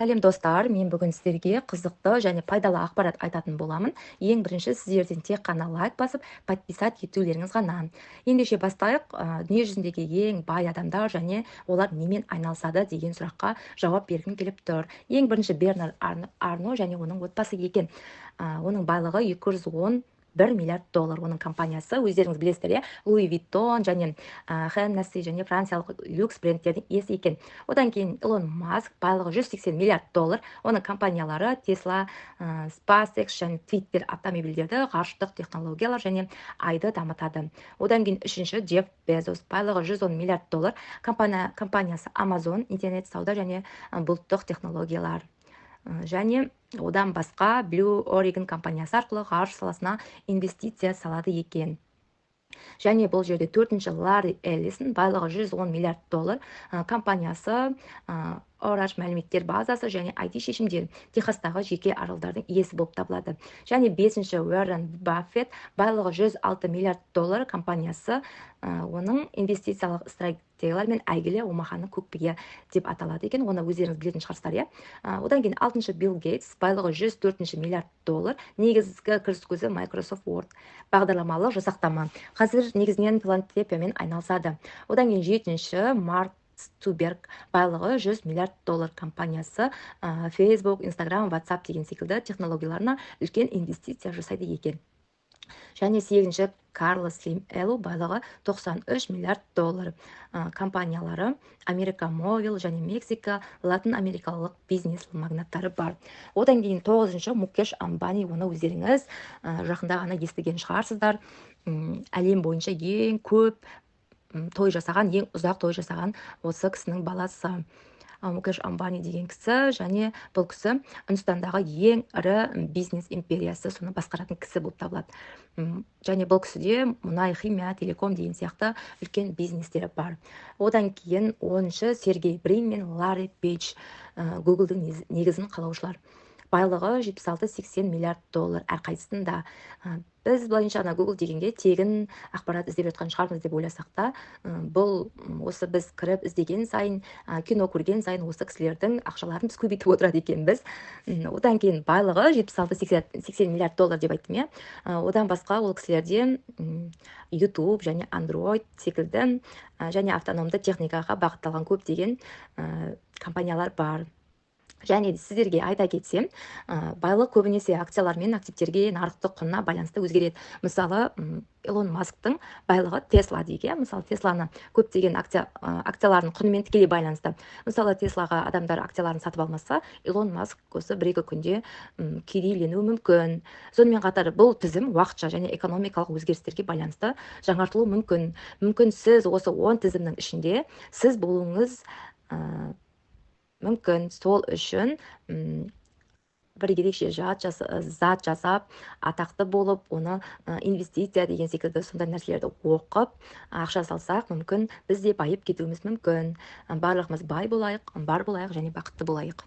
Сәлем, достар! Мен бүгін сіздерге қызықты және пайдалы ақпарат айтатын боламын. Ең бірінші сіздерден тек қана лайк басып, подписать етулеріңіз ғана. Ендеше бастайық. Дүние жүзіндегі ең бай адамдар және олар немен айналысады деген сұраққа жауап бергім келіп тұр. Ең бірінші Бернар Арно және оның отбасы екен. Оның байлығы 211 миллиард доллар. Оның компаниясы, өздеріңіз білесіздер, иә, Луи Виттон және Хеннесси және франциялық люкс брендтердің иесі екен. Одан кейін Илон Маск, байлығы 180 миллиард доллар. Оның компаниялары Тесла, SpaceX және Твиттер, автомобильдерді, ғарыштық технологиялар және айды дамытады. Одан кейін үшінші Джефф Безос, байлығы 110 миллиард доллар. Компаниясы Amazon, интернет сауда және бұлттық технологиялар. Және одан басқа Blue Origin компаниясы арқылы ғарыш саласына инвестиция салады екен. Және бұл жерде төртінші Ларри Эллисон, байлығы 110 миллиард доллар. Компаниясы Oracle мәліметтер базасы және IT шешімдер, Техастағы жеке аралдардың иесі болып табылады. Және бесінші Уоррен Баффет, байлығы 106 миллиард доллар. Компаниясы оның инвестициялық стратегиялар мен әйгілі Омаханың көкбие деп аталады екен. Оны өздеріңіз білетін шығарсыздар, иә. Одан кейін алтыншы Билл Гейтс, байлығы 104 миллиард доллар. Негізгі кіріс көзі Microsoft Word бағдарламалық жасақтама. Қазір негізінен филантропиямен айналысады. Одан кейін жетінші Марк Цукерберг, байлығы 100 миллиард доллар. Компаниясы Facebook, Instagram, WhatsApp деген секілді технологияларына үлкен инвестиция жасайды екен. Және сегізінші Карлос Слим Элу, байлығы 93 миллиард доллар. Компаниялары Америка Мобил және Мексика, Латын Америкалық бизнес магнаттары бар. Одан кейін тоғызыншы Мукеш Амбани, оны өздеріңіз жақында ғана естіген шығарсыздар. Әлем бойынша ең көп той жасаған, ең ұзақ той жасаған осы кісінің баласы. Мукеш Амбани деген кісі, және бұл кісі Үндістандағы ең ірі бизнес империясы, соны басқаратын кісі болып табылады. Және бұл кісіде мұнай, химия, телеком деген сияқты үлкен бизнестері бар. Одан кейін 10-шы Сергей Брин мен Ларри Пейдж, Гуглдың негізін қалаушылар. Байлығы 76-80 миллиард доллар әрқайсысында. Біз былайынша ана Google дегенге тегін ақпарат іздеп жатқан шығармыз деп ойласақ та, бұл осы біз кіріп іздеген сайын, кино көрген сайын осы кісілердің ақшаларын біз көбейтіп отырады екенбіз. Одан кейін байлығы 76-80 миллиард доллар деп айттым, иә. Одан басқа ол кісілерде YouTube және Android секілді және автономды техникаға бағытталған көптеген компаниялар бар. Және сіздерге айта кетсем, байлық көбінесе акциялар мен активтерге нарықтық құнына байланысты өзгереді. Мысалы, Илон Масктың байлығы Тесла дейік, иә? Мысалы, Тесланы көптеген акцияларының құнымен тікелей байланысты. Мысалы, Теслаға адамдар акцияларын сатып алмаса, Илон Маск осы бір-екі күнде кедейленуі мүмкін. Сонымен қатар бұл тізім уақытша және экономикалық өзгерістерге байланысты жаңартылуы мүмкін. Мүмкін сіз осы 10 тізімнің ішінде сіз болуыңыз мүмкін. Сол үшін бір ерекше зат жасап, атақты болып, оны инвестиция деген секілді сондай нәрселерді оқып, ақша салсақ, мүмкін біз де байып кетуіміз мүмкін. Барлығымыз бай болайық, бар болайық және бақытты болайық.